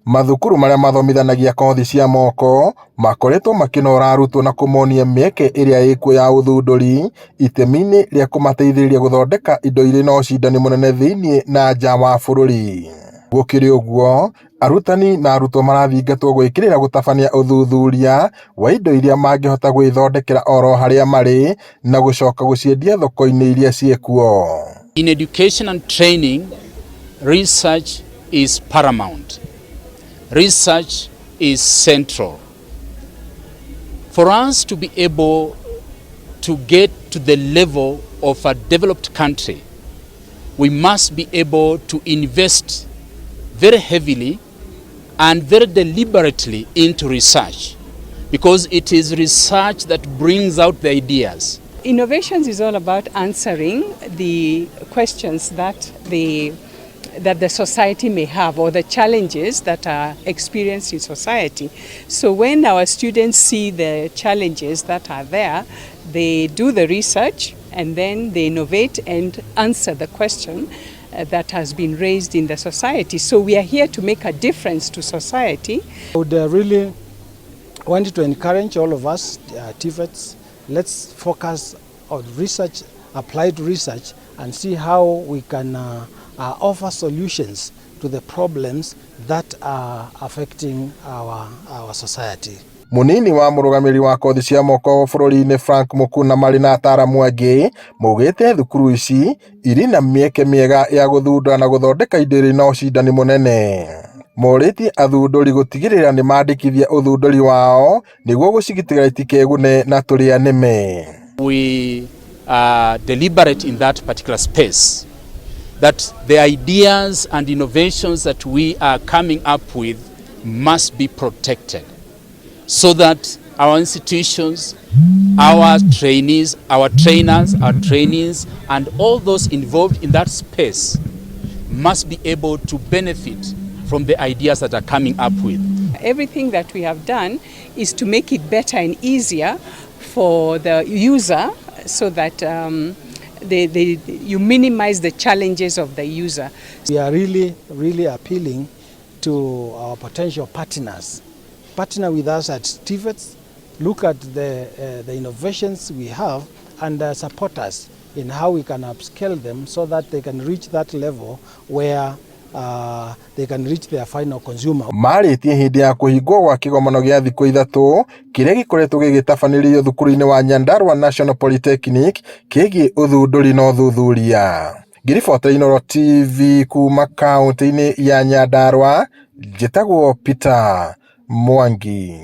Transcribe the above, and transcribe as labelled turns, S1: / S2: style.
S1: Mathukuru marĩa mathomithanagia kothi cia moko makoretwo makĩnora arutwo na kũmonia mĩeke ĩrĩa ĩkuo ya ũthundũri itemi-inĩ rĩa kũmateithĩrĩria gũthondeka indo irĩ na ũcindani mũnene thĩinĩ na nja wa bũrũri. Gũkĩrĩ ũguo, arutani na arutwo marathingatwo gwĩkĩrĩra gũtabania ũthuthuria wa indo iria mangĩhota gwĩthondekera oro harĩa marĩ na gũcoka gũciendia thoko-inĩ iria ciĩkuo.
S2: In education and training, research is paramount. Research is central. For us to be able to get to the level of a developed country, we must be able to invest very heavily and very deliberately into research, because it is research that brings out the ideas.
S3: Innovations is all about answering the questions that the society may have or the challenges that are experienced in society. So when our students see the challenges that are there, they do the research and then they innovate and answer the question that has been raised in the society. So we are here to make a difference to society.
S4: I would really want to encourage all of us, TVETs, let's focus on research, applied research, and see how we can offer solutions to the problems that are affecting our society.
S1: Munini wa mũrũgamĩrĩri wa kothi cia moko bũrũri-inĩ Frank Mukuna marĩ na ataaramu angĩ maugĩte thukuru ici irĩ na mĩeke mĩega ya gũthundũra na gũthondeka indo irĩ na ũcindani mũnene. Morĩtie athundũri gũtigĩrĩra nĩ mandĩkithia ũthundũri wao nĩguo gũcigitĩra itikegune na tũrĩa nĩme.
S2: We are deliberate in that particular space, that the ideas and innovations that we are coming up with must be protected so that our institutions, our trainees, our trainers, our trainees, and all those involved in that space must be able to benefit from the ideas that are coming up with.
S3: Everything that we have done is to make it better and easier for the user so that you minimize the challenges of the user.
S4: We are really, really appealing to our potential partners. Partner with us at TVETs, look at the innovations we have and support us in how we can upscale them so that they can reach that level where they can reach their final consumer.
S1: Marĩtie hĩndĩ ya kũhingwo gwa kĩgomano gĩa thikũ 3 kĩrĩa gĩkoretwo gĩgĩtabanĩrio thukuru-inĩ wa Nyandarua National Polytechnic kĩgiĩ ũthundũri na ũthuthuria. Ngĩribotera Inooro TV kuma kaunti-inĩ ya Nyandarua, njĩtagwo Peter Mwangi.